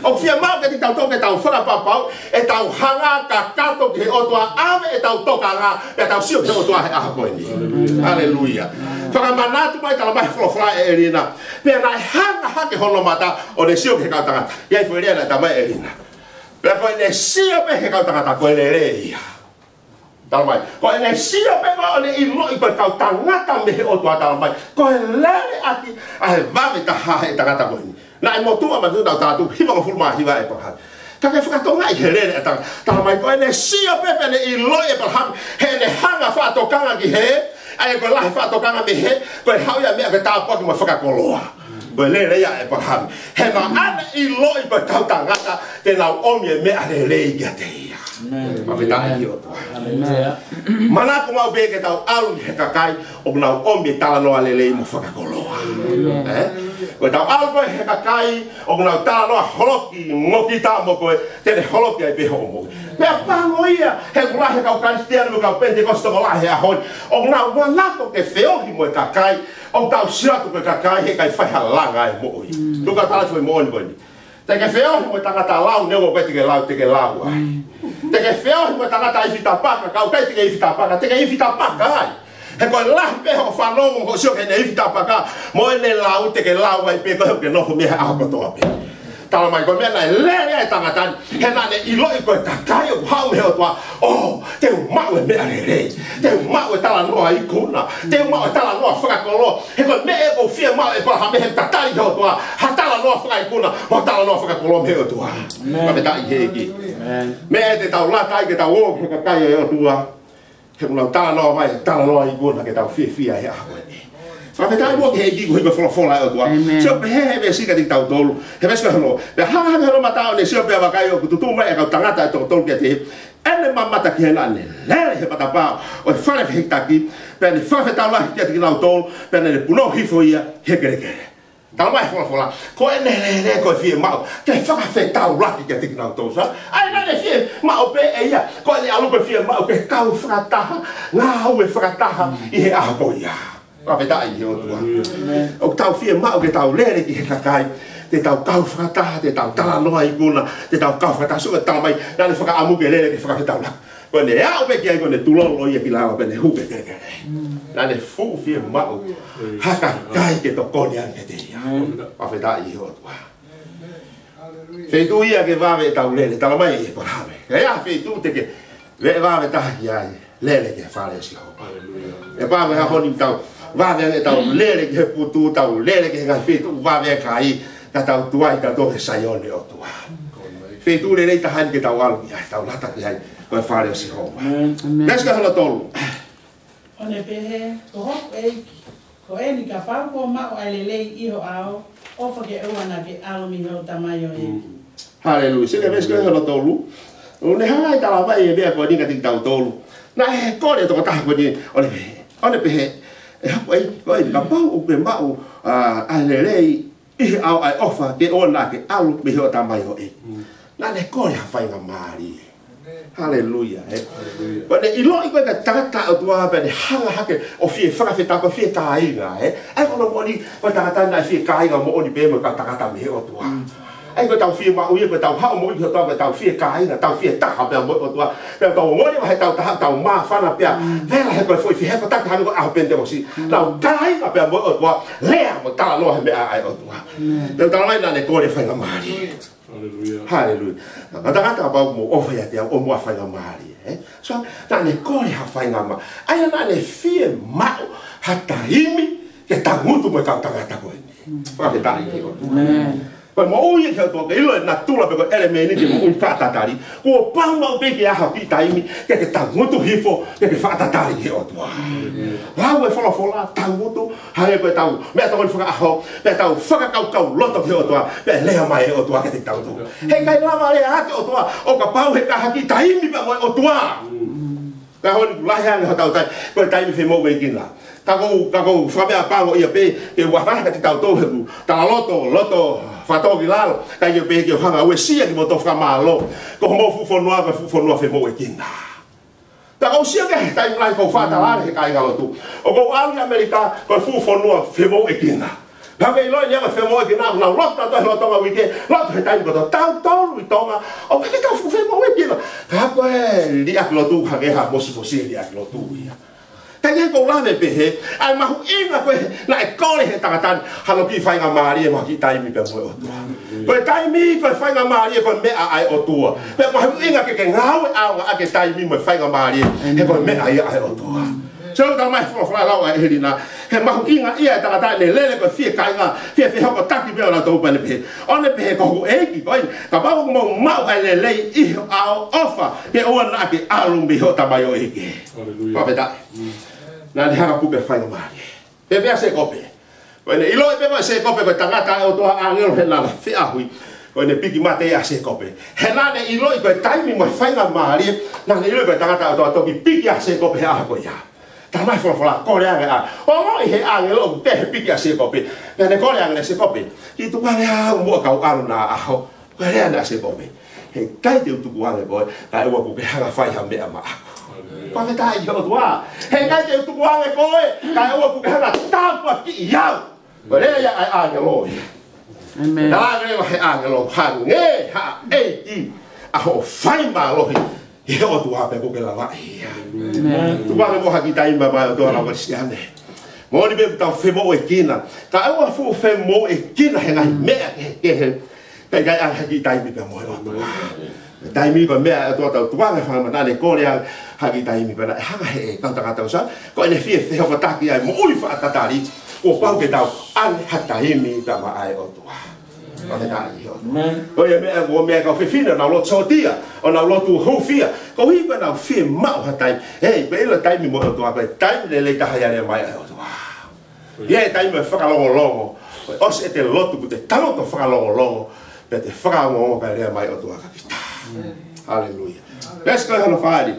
ʻOku fiemaʻu kiate kitautolu ke tau fakapapauʻi ʻetau hanga kakato ki he ʻOtua, ʻave ʻetau tokanga, pea tau sio ki he ʻOtua he ʻaho ko eni. Haleluia. Fakamanatu mai, talamai he folofola ʻe Elina, pea naʻe hanga hake hono mata ʻo ne sio ki he kau tangata. ʻI ai e foʻi lea naʻe talamai ʻe Elina. Pea ko ʻene sio pē he kau tangata ko e lelei ia. Talamai, ko ʻene sio pē ko ē ʻo ne ʻiloʻi ko e kau tangata mei he ʻOtua, talamai, ko e lele ʻaki ʻa e vave taha ʻa e tangata ko eni. Naʻe motuʻa, manatu naʻa tau tupu hivangofulu mā hiva ʻa ʻĒpalahame. Ka ke fakatokangaʻi e lele ʻa e tangata, talamai, ko ʻene sio pē pea ne ʻiloʻi ʻe ʻĒpalahame heʻene hanga faʻa tokanga ki hē, ʻa ia ko e lahi faʻa tokanga mei hē, ko e haʻu ia e meʻa ke tāpuaki mo fakakoloa. Ko e lele ia ʻa ʻĒpalahame. He naʻa ne ʻiloʻi ko e kau tangata te nau ʻomi e meʻa lelei kiate ia. ʻĒmeni. Fakafetaʻi ki he ʻOtua. ʻĒmeni. Manako maʻu pē ke tau ʻalu ki he kakai ʻoku nau ʻomi e talanoa lelei mo fakakoloa. ʻĒmeni. Ē? Ko ʻetau ʻalu ko ē ki he kakai ʻoku nau talanoa holoki mo kita mo koe, te ne holoki ai pē hoʻo moʻui. Meʻapango ia, he ʻoku lahi e kau Kalisitiane mo e kau Penitekosi tokolahi he ʻaho ni ʻoku nau manako ke feohi mo e kakai ʻoku tau sio atu ko e kakai he ʻikai fai ha langa e moʻui. Tuku ke u tala atu e moʻoni ko eni. Te ke feohi mo e tangata lau, neongo ʻoku ʻikai te ke lau, te ke lau ai. Te ke feohi mo e tangata ifi tapaka, ka ʻoku ʻikai te ke ifi tapaka, te ke ifi tapaka ai. He ko e lahi pē hoʻo fanongo mo hoʻo sio ki heʻene ifi tapaka mo ʻene lau, te ke lau ai pē koe he ʻoku ke nofo mei ai he ʻaho kotoa pē. Talamai ko e meʻa naʻe lele ai e tangata ni, he naʻa ne ʻiloʻi ko e kakai ʻoku haʻu mei he ʻOtua, ʻō, te u maʻu e meʻa lelei, te u maʻu e talanoa ikuna, te u maʻu e talanoa fakakoloa. He ko e meʻa ʻoku fiemaʻu ʻe ʻĒpalahame he tatali ki he ʻOtua, ha talanoa fakaikuna mo ha talanoa fakakoloa mei he ʻOtua. ʻĒmeni. Fakafetaʻi ki he ʻEiki. ʻĒmeni. Meʻa ē te tau lata ai ke tau ō ki he kakai ʻa e ʻOtua, he ʻoku nau talanoa mai e talanoa ikuna ke tau fiefia he ʻaho ko eni. Fakafetaʻi muʻa ki he ʻEiki koeʻuhi ko e folofola ʻa e ʻOtua. ʻĒmeni. Sio pē he, he veesi kiate kitautolu. He veesi ko hono, pea hanga hake hono mata ʻo ne sio pea vakai ʻoku tutuʻu mai e kau tangata ʻe toko tolu kiate ia. ʻEne mamata ki ai naʻa ne lele he matapā ʻo e fale fehikitaki, pea ne fakafetaulaki kiate kinautolu, pea naʻa ne punou hifo ia he kelekele. Talamai he folofola, ko ʻene lele ko e fiemaʻu ke fakafetaulaki kiate kinautolu, sa? ʻA ia naʻa ne fiemaʻu pē ʻe ia, ko ʻene ʻalu ko e fiemaʻu ke kau fakataha, ngāue fakataha ʻi he ʻaho ko ia. Fakafetaʻi ki he ʻOtua. ʻOku tau fiemaʻu ke tau lele ki he kakai te tau kau fakataha, te tau talanoa ikuna, te tau kau fakataha. Sio, talamai naʻa ne fakaʻamu ke lele ke fakafetaulaki. Ko ʻene aʻu pē ki ai, ko ʻene tulolo ia ki lalo pea ne hū pē kelekele. Naʻa ne fuʻu fiemaʻu ha kakai ke tokoni ange kiate ia. Fakafetaʻi ki he ʻOtua. Feituʻu ia ke vave ʻetau lele, talamai ʻe ʻĒpalahame, ʻe ʻi ai ha feituʻu te ke vave taha ki ai, lele ki he fale ʻo Sihova. ʻE pau he ʻaho ni tau vave ange ʻetau lele ki he putu, tau lele ki he ngaahi feituʻu vave ʻa e kakai, ka tau tuai tautolu he Saione ʻo e ʻOtua. Feituʻu lelei taha eni ke tau ʻalu ki ai, tau lata ki ai, ko e fale ʻo Sihova. ʻĒmeni. Veesi ko hono tolu. ʻO ne pehē, Ko hoku ʻEiki, ko eni kapau kuo u maʻu ʻa e lelei ʻi ho ʻao, ʻofa ke ʻoua naʻa ke ʻalu mei hoʻo tamaioʻeiki. Haleluia. Sio ki he veesi ko hono tolu. ʻO ne hanga ʻo talamai e meʻa ko eni kiate kitautolu. Naʻe kole e tokotaha ko eni, ʻo ne pehē, ʻo ne pehē, ʻE hoku ʻEiki, ko eni kapau ʻoku ke maʻu ʻa, ʻa e lelei ʻi ho ʻao, ʻa e ʻofa ke ʻoua naʻa ke ʻalu mei hoʻo tamaioʻeiki. Naʻa ne kole ha faingamālie. Haleluia, ē. Ko ʻene ʻiloʻi ko e tangata ʻOtua pea ne hanga hake ʻo fie fakafetaʻi, ko e fie kāinga, ē. ʻA ia ko hono moʻoni, ko e tangata naʻe fie kāinga moʻoni pē mo e kau tangata mei he ʻOtua. ʻA ia ko ʻetau fiemaʻu ia, ko ʻetau haʻu moʻui ki he ʻOtua, ko ʻetau fie kāinga, tau fie taha pea mo e ʻOtua. Pea tau ongoʻi ʻi he ʻetau taha, tau māfana pea vela he ko e foʻi fie hekotaki hangē ko e ʻaho Penitekosi. Tau kāinga pea mo e ʻOtua, lea mo talanoa he meʻa ʻa e ʻOtua. Pea talamai naʻa ne kole faingamālie. Haleluia. Haleluia. Ka tangata kapau ʻoku mou ʻofa ʻiate au, ʻoua muʻa faingamālie, ē? So, naʻa ne kole ha faingamālie. ʻA ia naʻa ne fiemaʻu ha taimi ke tangutu mo e kau tangata ko eni. Fakafetaʻi ki he ʻOtua. ʻĒmeni. Ko e moʻui ki he ʻOtua, ke ʻilo e natula pe ko e ʻelemēniti e moʻui fakatatali. Kuo pau maʻu pē ke ʻi ai ha kiʻi taimi ke ke tangutu hifo, ke ke fakatatali ki he ʻOtua. Lau e folofola, tangutu, hangē ko ʻetau meʻatokoni fakaʻaho, pea tau fakakaukau loto ki he ʻOtua, pea lea mai e ʻOtua kiate kitautolu. Heʻikai lava lea atu e ʻOtua ʻo kapau heʻikai ha kiʻi taimi pea mo e ʻOtua. Ka honi ku lahi ange hotau taimi, ko e taimi femoʻuekina. Ka ʻoku ou, ka ʻoku ou fakameʻapango ia pē, ke u ʻapaʻapa kiate kitautolu he ʻoku tala loto, loto fakatōkilalo, ka ʻikai pē ke u hanga ʻo uesia kimoutolu fakamālō. Ko homou fuʻu fonua, ko e fuʻu fonua femoʻuekina. Ka ʻoku ou sio ki he taimi lahi ʻoku ou fakatalale he kāingalotu. ʻOku ou ʻalu ki ʻAmelika, ko e fuʻu fonua femoʻuekina. Ka ke ʻiloʻi leva femoʻuekina, nau lotu atu he lolotonga uike, lotu he taimi kotoa, tautolu ʻi Tonga, ʻoku ʻikai ke tau fuʻu femoʻuekina. Ka ko e liʻaki lotu, hangē ha mosimosi liʻaki lotu ia. Ka ʻoku ou lave pē he, ʻa e mahuʻinga ko ē, naʻe kole he tangata ni, hano kiʻi faingamālie mo ha kiʻi taimi pea mo e ʻOtua. Ko e taimi, ko e faingamālie, ko e meʻa ʻa e ʻOtua. Pea mahuʻinga ke ke ngāueʻaki e taimi mo e faingamālie, he ko e meʻa ia ʻa e ʻOtua. Sio, talamai he folofola, lau ʻa e ʻEiki na, he mahuʻinga ia e tangata ne lele ko e fie kāinga, fie fehokotaki pea ʻo na tau pehē. ʻO ne pehē, Ko hoku ʻEiki, ko eni kapau ʻoku mou maʻu ʻa e lelei ʻi ho ʻao, ʻofa ke ʻoua naʻa ke ʻalu mei hoʻo tamaioʻeiki. Haleluia. Fakafetaʻi. Naʻa ne hanga ʻo puke faingamālie. Pea pehē ʻa Sēkope. Ko ʻene ʻiloʻi pē ko Sēkope ko e tangata ʻa e ʻOtua, ʻāngelo he naʻa na feʻauhi. Ko ʻene piki mate ʻa Sēkope. He naʻa ne ʻiloʻi ko e taimi mo e faingamālie, naʻa ne ʻiloʻi ko e tangata ʻa e ʻOtua, toki piki ʻa Sēkope he ʻaho ko ia. Talamai he folofola, kole ange ʻa, ongoʻi he ʻāngelo ʻoku pehē piki ʻa Sēkope. Pea ne kole ange, Sēkope, kiʻi tukuange au muʻa kau ʻalu ha ʻaho. Ko e lea eni ʻa Sēkope. Heʻikai te u tukuange koe, kae ʻoua kuo ke hanga ʻo fai ha meʻa maʻaku. Fakafetaʻi ki he ʻOtua. Heʻikai te u tukuange koe, kae ʻoua kuo ke hanga ʻo tāpuakiʻi au. Ko e lea ia ʻa e ʻāngelo ia. ʻĒmeni. Naʻe lea he ʻāngelo, hangē ha ʻeiki ʻa hoʻo fai mālohi ʻi he ʻOtua pea kuo ke lavaʻi ia. ʻĒmeni. Tukuange muʻa ha kiʻi taimi pea mo e ʻOtua, ʻa e Kalisitiane. Moʻoni pē ʻoku tau femoʻuekina. Kae ʻoua ʻe fuʻu femoʻuekina he ngaahi meʻa kehekehe. Kae ʻikai ha kiʻi taimi pea mo e ʻOtua. Taimi ko e meʻa ʻa e ʻOtua, tau tukuange fakamāmani, kole ange ha kiʻi taimi pea naʻe hanga ʻe he kau tangata ʻo Sihova, ko ʻene fie fehokotaki ʻa e moʻui fakatatali, kuo pau ke tau ʻoange ha taimi pea maʻa e ʻOtua. Fakafetaʻi ki he ʻOtua. ʻĒmeni. Ko e meʻa, ko e meʻa kau fefine, nau lotu sōtia, ʻo nau lotu hūfia. Koeʻuhi ko ʻenau fiemaʻu ha taimi. Hei, ko e ʻilo taimi mo e ʻOtua, ko e taimi lelei taha ia ʻe lea mai ai e ʻOtua. ʻI ai e taimi ʻo e fakalongolongo. ʻOsi ʻete lotu kuo te tangutu ʻo fakalongolongo. Pea te fakaongoongo kae lea mai e ʻOtua kia kita. Haleluia. Veesi ko hono fā eni.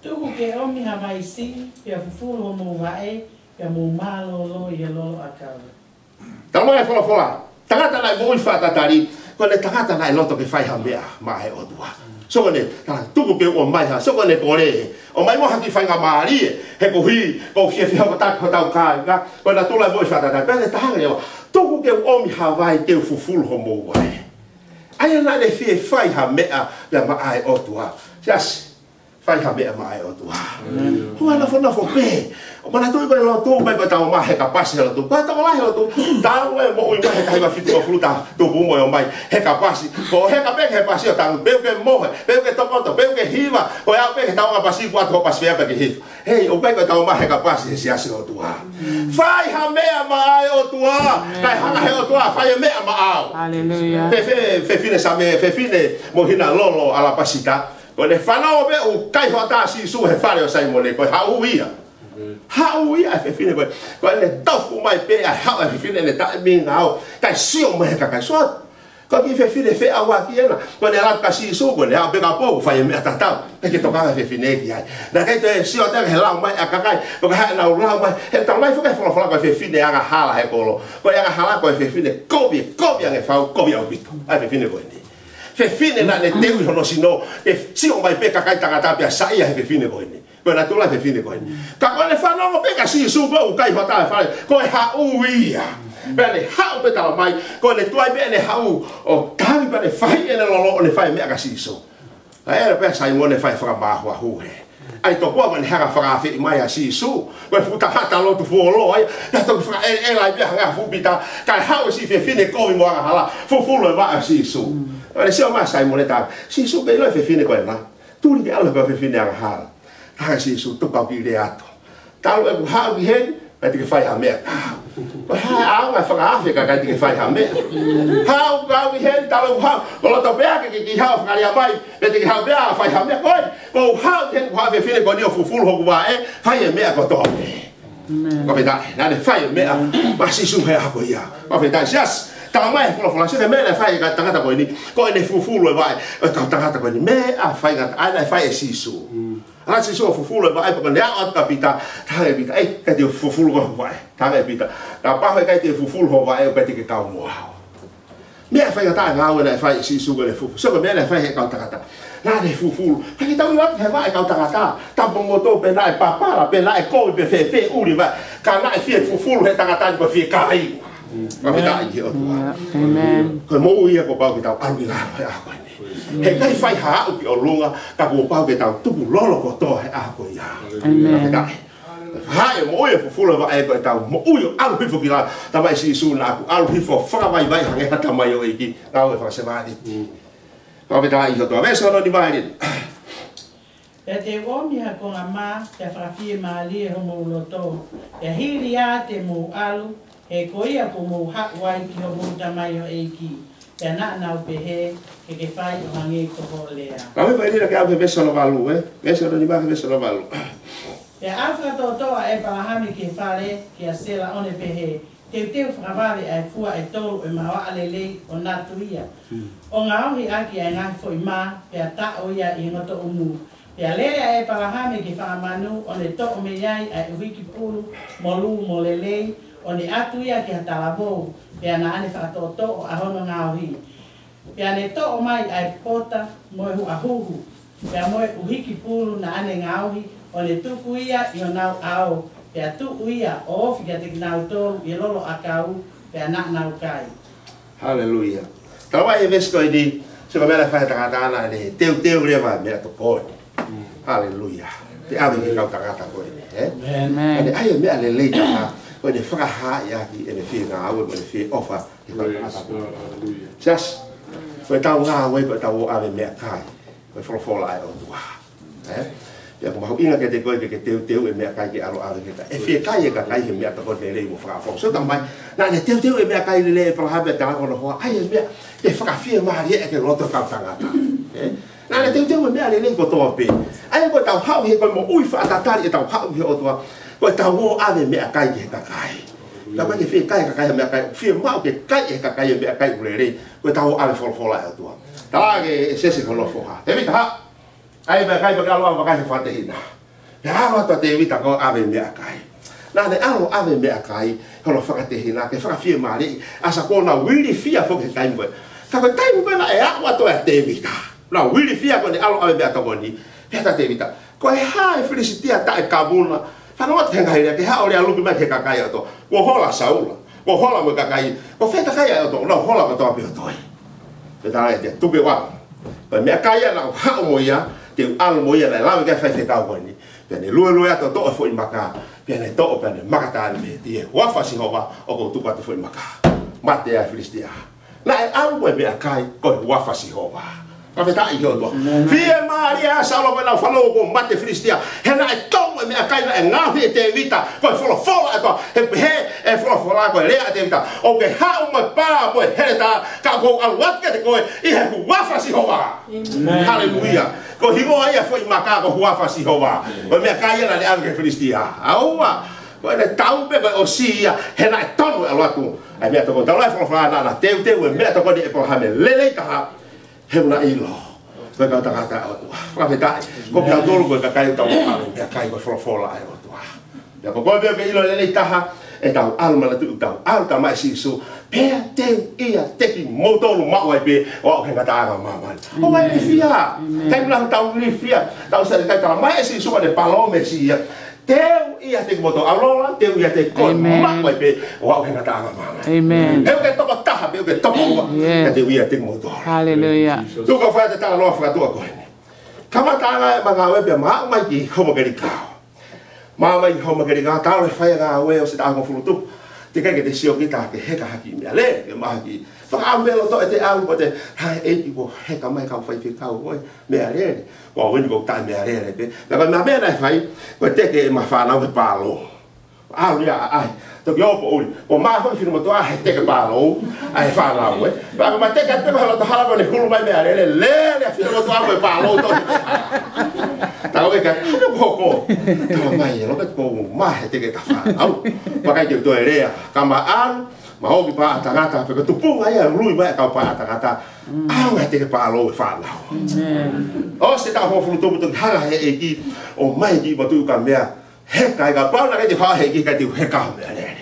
Tuku ke ʻomi ha vai siʻi, pea fufulu homou vaʻe, pea mou mālōlō ʻi he lolo ʻakau. Talamai he folofola, tangata naʻe moʻui fakatatali, ko ʻene tangata naʻe loto ke fai ha meʻa maʻa e ʻOtua. Sio ko ʻene, ʻa, tuku ke u ʻomai ha, sio ko ʻene kole. ʻOmai mo ha kiʻi faingamālie, he ko hi, ko fie fie hoko taki hotau kāinga, ko e natula mo e fata taki, pea ne talaange leva, tuku ke u ʻomi ha vai ke u fufulu homou vaʻe. ʻA ia naʻa ne fie fai ha meʻa, pea maʻa e ʻOtua. Siasi, fai ha meʻa maʻa e ʻOtua. Ko e nofonofo pē. ʻO manatuʻi ko e lotu, ʻomai ko e tau ō mai he kapasi he lotu. Ko e tau ō mai he lotu, tau ō mai moʻui mai he taha hiva fitu nofo taha, tupu mo e ō mai he kapasi. Ko e heka pē he pasi ʻo tau, pe ʻoku ke mohe, pe ʻoku ke tokoto, pe ʻoku ke hiva, ko e ʻalu pē he tau kapasi, kuo ʻoatu hoʻo pasi fea pē ke hiva. Hei, ʻomai ko e tau ō mai he kapasi he siasi ʻo e ʻOtua. Fai ha meʻa maʻa e ʻOtua, kae hanga he ʻOtua, fai e meʻa maʻau. Haleluia. Fe, fe, fefine Same, fefine Mohiʻanalolo ʻAlapasita. Ko ʻene fanongo pē ʻoku kai hoʻatā ʻa Sīsū he fale ʻo Saimone, ko e haʻu ia. Haʻu ia e fefine ko ē. Ko ʻene tofu mai pē ʻa e haʻu e fefine ʻene taʻemingao. Kae sio mai he kakai, sio atu. Ko e kiʻi fefine feʻauaki ena. Ko ʻene ʻalu kia Sīsū, ko ʻene aʻu pē kapau, fai e meʻa tatau. Pea ke tokanga e fefine ki ai. Naʻe ʻikai toe sio atu he lau mai ʻa e kakai. Ko e hā ʻenau lau mai. He talamai foki he folofola ko e fefine angahala he kolo. Ko e angahala ko e fefine kovi, kovi ange fau, kovi ʻaupito. ʻA e fefine ko eni. Fefine naʻa ne teuʻi hono sino, ʻe sio mai pē kakai tangata pea saiʻia he fefine ko eni. Ko e natula e fefine ko eni. Ka ko ʻene fanongo pē kia Sīsū ko ē ʻoku kai hoʻatā he fale, ko e haʻu ia. Pea ne haʻu pē talamai, ko ʻene tuai pē ʻene haʻu ʻo tali pea ne fai ʻene lolo ʻo ne fai meʻa kia Sīsū. ʻA ia pea Saimone fai fakamāhuahu he. ʻAi tokua ko ʻene hanga fakaafeʻi mai ʻa Sīsū. Ko e fuʻu tangata lotu fuoloa ia. Naʻe toki fakaʻeʻe lai pea hanga fuʻu pita. Kae haʻu e siʻi fefine kovi mo angahala. Fufulu e vaʻe ʻo Sīsū. ʻA ia sio mai Saimone tā. Sīsū pē ʻilo e fefine ko ena. Tuli ke ʻalu ko e fefine angahala. Kae Sīsū tuku au kiʻi lea atu. Talu ʻeku haʻu ki heni, pea te ke fai ha meʻa. Ko e hā e ʻaonga e fakaafe kae ʻikai te ke fai ha meʻa. Haʻu kau ki heni, talu ʻeku haʻu. Ko loto pē ke, ke, ke haʻu fakalea mai, pea te ke haʻu pē ʻo fai ha meʻa. Ko e, ko u haʻu ki heni, ko e haʻu e fefine ko eni ʻo fufulu hoku vaʻe, fai e meʻa kotoa pē. Ko e pehē, naʻa ne fai e meʻa, maʻa Sīsū he ʻaho ko ia. Ko e pehē, siasi, talamai he folofola, sio ki he meʻa naʻe fai ʻe he tangata ko eni, ko ʻene fufulu e vaʻe ʻo e kau tangata ko eni. Meʻa faingataʻa naʻe fai ʻe Sīsū. ʻAlu ʻa Sīsū ʻo fufulu e vaʻe pea ko ʻene aʻu atu kia Pita, talaange ʻe Pita, ʻei, ʻikai te u fufulu hoʻo vaʻe. Talaange ʻe Pita, kapau he ʻikai te u fufulu hoʻo vaʻe, ʻoku ʻikai te ke kau mo au. Meʻa faingataʻa e ngāue naʻe fai ʻe Sīsū ko ʻene fufulu. Sio ki he meʻa naʻe fai ʻe he kau tangata. Naʻa ne fufulu. Pea ke tau ʻilo atu he vaʻe kau tangata. Tapu mo tō pē naʻe papala, pē naʻe kovi, pē fēfē ʻuli vaʻe. Ka naʻe fie fufulu he tangata ni ko e fiekaia. Ko e pehē ki he ʻOtua. ʻĒmeni. Ko e moʻui ia kuo pau ke tau ʻalu ʻi lalo he ʻaho ko eni. He ʻikai fai ha aʻu ki ʻolunga, ka kuo pau ke tau tukulolo kotoa he ʻaho ko ia. ʻĒmeni. Ko e pehē, ʻa e moʻui ʻo e fufulu vaʻe ko ʻetau moʻui ʻo ʻalu hifo ki lalo. Talamai ʻe Sīsū naʻa ku ʻalu hifo fakavaivai hangē ha tamaioʻeiki. Ngāue fakasevāniti. Ko e pehē ki he ʻOtua. Veesi hono nima eni. Pea te u ʻomi ha konga mā, pea fakafiemālie homou loto. Pea hili ia te mou ʻalu, he ko ia kuo mou haʻu ai ki homou tamaioʻeiki. Pea naʻa nau pehē, ke ke fai ʻo hangē ko hoʻo lea. Ka me fai ni la ke ʻave veesi hono valu, ē? Veesi hono nima ki he veesi hono valu. Pea ʻalu fakatoʻotoʻo ʻa ʻĒpalahame ki he fale, kia Sela ʻo ne pehē, teuteu fakavave ʻa e fua ʻe tolu ʻo e maoaʻa lelei ʻo natu ia. ʻO ngaohi ʻaki ʻa e ngaahi foʻi mā, pea taʻo ia ʻi he ngotoʻumu. Pea lele ʻa ʻĒpalahame ki he fanga manu, ʻo ne toʻo mei ai ʻa e ʻuhiki pulu, molū mo lelei, ʻo ne ʻatu ia ki ha talavou, pea naʻa ne fakatoʻotoʻo ʻa hono ngaohi. Pea ne toʻo mai ʻa e pota, mo e huʻahuhu, pea mo e ʻuhiki pulu naʻa ne ngaohi, ʻo ne tuku ia ʻi honau ʻao, pea tuʻu ia ʻo ofi kiate kinautolu ʻi he lolo ʻakau, pea naʻa nau kai. Haleluia. Talamai ʻe he veesi ko eni, sio ki he meʻa naʻe fai ʻe he tangata naʻa ne teuteu leva e meʻatokoni. Haleluia. Pea ʻave ki he kau tangata ko eni, ē? ʻĒmeni. ʻA ia ko e meʻa lelei taha, ko ʻene fakahaaʻi ʻaki ʻene fie ngāue, mo ʻene fie ʻofa ki he kau tangata ko eni. Siasi, ko ʻetau ngāue, ko ʻetau ō ʻave meʻakai. Ko e folofola ʻa e ʻOtua. Ē? Pea ʻoku mahuʻinga kiate koe ke ke teuteu e meʻakai ke ʻalu ʻave ki he kakai. ʻE fie kai e kakai he meʻatokoni lelei mo fakafoki. Sio, talamai, naʻa ne teuteu e meʻakai lelei ʻe ʻĒpalahame, pea talaange hono hoa, ʻa ia e meʻa ʻe fakafiemālieʻi ʻaki e loto ʻo e kau tangata. Ē? Naʻa ne teuteu e meʻa lelei kotoa pē. ʻA ia ko ʻetau haʻu he ko e moʻui fakatatali ʻetau haʻu ki he ʻOtua. Ko ʻetau ō ʻave meʻakai ki he kakai. Talamai ke fie kai e kakai he meʻakai. Fiemaʻu ke kai ʻe he kakai e meʻakai ʻoku lelei. Ko ʻetau ō ʻave folofola ʻa e ʻOtua. Talaange ʻe Sese ki hono foha. Tēvita, haʻu. ʻAi meʻakai pea ke ʻalu ʻo ʻave meʻakai he fakatehina. Pea ʻalu atu ʻa Tēvita ko ē ʻo ʻave meʻakai. Naʻa ne ʻalu ʻo ʻave meʻakai, hono fakatehina, ke fakafiemālieʻi, ʻa ia kuo nau ilifia foki he taimi ko ē. Ka ko e taimi ko ē naʻe aʻu atu ai ʻa Tēvita. Naʻa nau ilifia ko ʻene ʻalu ʻo ʻave e meʻatokoni. Pehē atu ʻa Tēvita, ko e hā e Filisitia taʻe kamuna? Fanongo atu ki he ngaahi lea, ke haʻu ʻo lea luki mai ki he kakai ʻo tō. Kuo hola ʻa Saula. Kuo hola mo e kakai. Ko fē kakai ʻa e ʻOtua? Nau hola kotoa pē ʻo toe. Pea talaange ʻe Tēvita, tuku ke u ʻalu. Ko e meʻakai ia naʻa ku haʻu mo ia, te u ʻalu mo ia, naʻe lave ki ai e faifekau ko eni. Pea ne luelue atu ʻo toʻo e foʻi maka. Pea ne toʻo pea ne maka taʻane mei he huafa ʻo Sihova ʻoku ou tuku atu e foʻi maka. Mate ai e Filisitia. Naʻe ʻalu mo e meʻakai ko e huafa ʻo Sihova. Fakafetaʻi ki he ʻOtua. Fiemālie ʻa Saula ko ʻenau fanongo kuo mate e Filisitia. He naʻe tonu e meʻakai naʻe ngaohi ʻe Tēvita. Ko e folofola ʻa e ʻOtua. He pehē e folofola, ko e lea ʻa Tēvita, ʻoku ke haʻu mo e pā mo e heletā, ka ʻoku ou ʻalu atu kiate koe ʻi he huafa ʻo Sihova. Haleluia. Ko e hingoa ia e foʻi maka ko e huafa ʻo Sihova. Ko e meʻakai ia naʻa ne ʻave ki he Filisitia. ʻAua. Ko ʻene tau pē ko e ʻosi ia, he naʻe tonu e ʻalu atu. ʻA e meʻatokoni, talamai ʻe he folofola naʻa na teuteu e meʻatokoni ʻa ʻĒpalahame lelei taha, he ʻoku na ʻilo ko e kau tangata ʻa e ʻOtua. Fakafetaʻi. Ko kitautolu ko e kakai ʻoku tau ʻalu, meʻakai ko e folofola ʻa e ʻOtua. Pea ko koe pē ʻoku ke ʻilo lelei taha, ʻetau ʻalu, manatuʻi ʻetau ʻalu, talamai ʻe Sīsū, pea te u ʻiate kimoutolu maʻu ai pē ʻo aʻu ki he ngataʻanga ʻo māmani. ʻOua ʻe ilifia. Taimi lahi ʻoku tau ilifia. Tau saiʻia, talamai ʻe Sīsū ʻa e palōmesi ia. Te u ʻiate kimoutolu, ʻalu ā, te u ʻiate koe maʻu ai pē ʻo aʻu ki he ngataʻanga ʻo māmani. He ʻoku ke toko taha, pe ʻoku ke toko ua, ka te u ʻiate kimoutolu. Haleluia. Tuku ke u fai atu e talanoa fakatuʻa ko eni. Kamata ange ʻema ngāue pea ma aʻu mai ki Homa Kelikao. Ma aʻu mai ki Homa Kelikao, talu e fai e ngāue ʻo e taʻu hongofulu tupu. Teʻeki ai ke te sio kita ke heka ha kiʻi meʻalele, ke maʻu ha kiʻi fakaʻamu mei loto ʻete ʻalu, ko ʻete, hai, ʻEiki, kuo heka mai e kau faifekau ko e meʻalele. Ko au eni ʻoku ou taʻe meʻalele pē. Pea ko e meʻa naʻe fai, ko e teke ʻema fānau he pālou. ʻAlu ia ʻo ʻai. Toki ō e poʻuli. Kuo maʻu e finemotuʻa he teke pālou ʻa e fānau, ē. Pea ka ma teke atu pē ko e loto hala ko ʻene hulu mai e meʻalele, lele e finemotuʻa mo e pālou toʻo. Tau ʻeke, hano hoko. Talamai ʻe Lopeti, kuo maʻu he teke ʻeta fānau. Pea ʻikai ke u toe lea. Ka ma ʻalu, ma ō ki he paʻa tangata, pea ko e tupunga ia ʻo e ului mai e kau paʻa tangata. ʻAlu he teke pālou e fānau. ʻOsi e taʻu hongofulu tupu, toki hanga ʻe he ʻEiki ʻo ʻomai e kiʻi motuʻa meʻa. Heka, ʻikai, kapau naʻe ʻikai te u haʻu he ʻEiki, ʻikai te u heka ha meʻalele.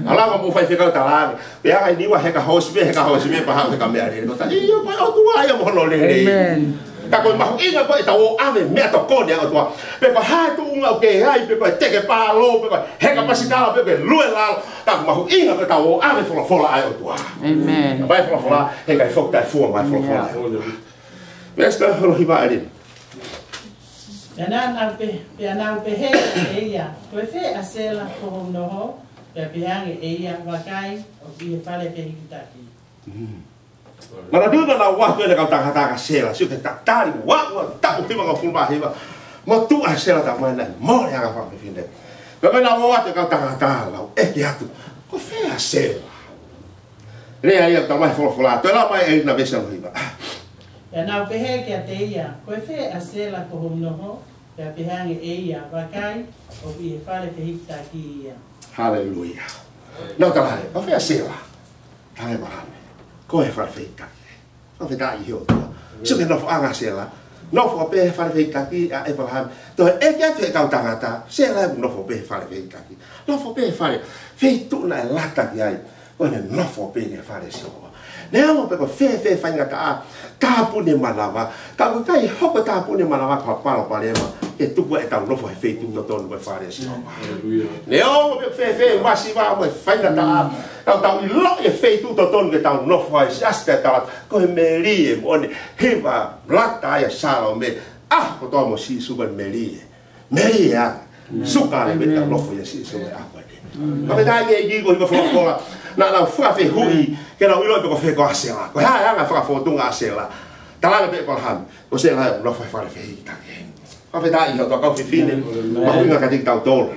ʻAlu ā mo e faifekau, talaange, pea ʻai ni ua heka hoosi pē, heka hoosi pē, pea haʻu heka meʻalele. Ko e taʻe, ʻio, ko e ʻOtua ia mo hono lelei. Ka ko e mahuʻinga ko ʻetau ō ʻo ʻave e meʻatokoni ʻa e ʻOtua. Pe ko e hā e tuʻunga ʻoku ke ʻi ai, pe ko e teke pālou, pe ko e heka pasikala, pe ko e lue lalo. Ka ko e mahuʻinga ko ʻetau ō ʻo ʻave e folofola ʻa e ʻOtua. Mai e folofola, he ʻikai foki taʻefua mai e folofola ʻa e ʻOtua. Veesi hono hiva, ʻElini. Pea naʻa nau pe-, pea nau pehē kiate ia, ko e fē ʻa Sela ko hoʻo noho? Pea pehē ange ʻe ia, vakai, ʻoku ʻi he fale fehikitaki. Manatuʻi naʻa nau ō atu ʻene kau tangata kia Sela, sio ki he tatali, ua, ua, taʻu hivangofulu mā hiva. Motuʻa ʻa Sela, talamai naʻe mole ʻa e anga fakafefine. Pea ko ʻenau ō atu e kau tangata, nau ʻeke atu, ko e fē ʻa Sela? Lea ia, talamai ʻe he folofola, toe lau mai ʻElini veesi hono hiva. Pea nau pehē kiate ia, ko e fē ʻa Sela ko hoʻo noho? Pea pehē ange ʻe ia, vakai, ʻoku ʻi he fale fehikitaki ia. Haleluia. Nau talaange, ko e fē ʻa Sela? Talaange ʻe ʻĒpalahame, ko e fale fehikitaki. Fakafetaʻi ki he ʻOtua. Sio ki he nofoʻanga ʻo Sela. Nofo pē he fale fehikitaki ʻa ʻĒpalahame. Toe ʻeke atu ʻe he kau tangata, Sela ʻoku nofo pē he fale fehikitaki. Nofo pē he fale, feituʻu naʻe lata ki ai. Ko ʻene nofo pē he fale ʻo Sihova. Neongo pe ko e fēfē e faingataʻa, tāpuni e manava, ka ʻoku ʻikai hoko e tāpuni e manava ko ha palopalema ke tuku ai ʻetau nofo he feituʻu totonu ko e fale ʻo Sihova. Neongo pe ko e fēfē e masiva mo e faingataʻa, ka ʻoku tau ʻiloʻi e feituʻu totonu ke tau nofo ai. Siasi Taʻehāmai, ko e melie moʻoni, hiva lata ai ʻa Sālome, ʻaho kotoa mo Sīsū ko e melie. Melie ange. Suka leva ʻetau nofo ʻia Sīsū he ʻaho ko eni. Ka me tai ke ʻi ko e folofola, naʻa nau fakafehuʻi ke nau ʻilo pe ko fē koā ʻa Sela. Ko e hā e anga fakafōtunga ʻa Sela? Talaange pē ʻe ʻĒpalahame, ko Sela ʻoku nofo he fale fehikitaki. Fakafetaʻi ki he ʻOtua, kau fefine, mahuʻinga kiate kitautolu.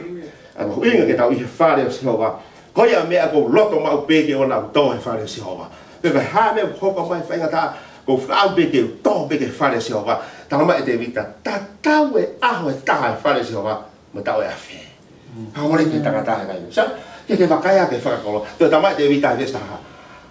ʻA e mahuʻinga ke tau ʻi he fale ʻo Sihova. Ko ia e meʻa ʻoku ou loto maʻu pē ke ʻoua naʻa tō he fale ʻo Sihova. Pe ko e hā e meʻa ʻoku hoko mai, faingataʻa, ʻoku ou fakaʻamu pē ke u tō pē ki he fale ʻo Sihova. Talamai ʻe Tēvita, tatau e ʻaho ʻe taha he fale ʻo Sihova mo e taʻu ʻe afe. Ka mole ki he tangata he kai. Sio, ke ke vakai ā ki he fakakoloa. Toe talamai ʻe Tēvita he veesi taha,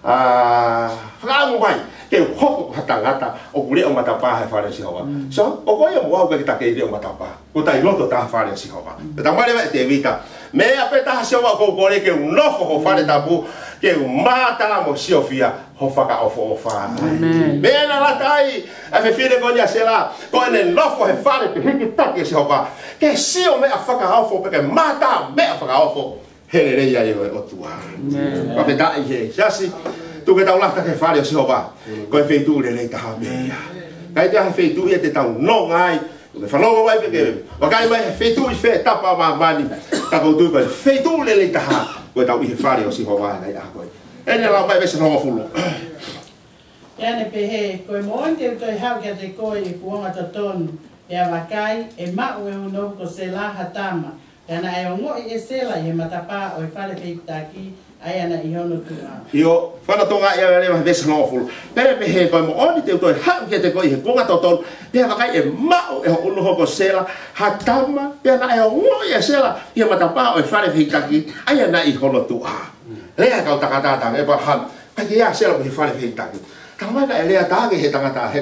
ʻa, fakaʻamu mai ke u hoko ko ha tangata ʻoku leʻo matapā he fale ʻo Sihova. Sio, ko koe mo au ʻikai ke ta kei leʻo matapā. Ko ʻeta ʻi loto ʻeta fale ʻo Sihova. Pea talamai leva ʻe Tēvita, meʻa pē taha ʻa Sihova ʻoku ou kole, ke u nofo ho fale tapu, ke u mātā mo siofia ho fakaʻofoʻofa. ʻĒmeni. Meʻa naʻe lata ai ʻa e fefine ko eni ʻa Sela, ko ʻene nofo he fale pē hikitaki ʻo Sihova, ke sio meʻa fakaofo pea ke mātā meʻa fakaofo he lelei ai ʻo e ʻOtua. ʻĒmeni. Fakafetaʻi he siasi, tuku ke tau lata ki he fale ʻo Sihova, ko e feituʻu lelei taha pē ia. ʻIkai toe ʻi ai ha feituʻu ia te tau nonga ai, ke fanongo mai pe ke vakai mai he feituʻu ʻi fē tapa ʻo māmani, ka ʻoku ou tui ko e feituʻu lelei taha ko ʻetau ʻi he fale ʻo Sihova ʻi he ʻaho ko ē. ʻEne lau mai veesi hongofulu. Pea ne pehē, ko e moʻoni te u toe haʻu kiate koe ʻi he kuonga totonu, pea vakai, ʻe maʻu ʻe ho hono hoko ko Sela ha tama, pea naʻe ongoʻi ʻe Sela ʻi he matapā ʻo e fale fehikitaki, ʻa ia naʻe ʻi hono tuʻa. ʻIo, fana tonga ia leva he veesi hongofulu. Pea ne pehē, ko e moʻoni te u toe haʻu kiate koe ʻi he kuonga totonu, pea vakai, ʻe maʻu ʻe ho hono hoko ko Sela ha tama, pea naʻe ongoʻi ʻe Sela ʻi he matapā ʻo e fale fehikitaki, ʻa ia naʻe ʻi hono tuʻa. Lea kau tangata tangata ʻEpalahame, ʻikai ke ʻi ai ʻa Sela mei he fale fehikitaki. Tala mai naʻe lea taha ki he tangata he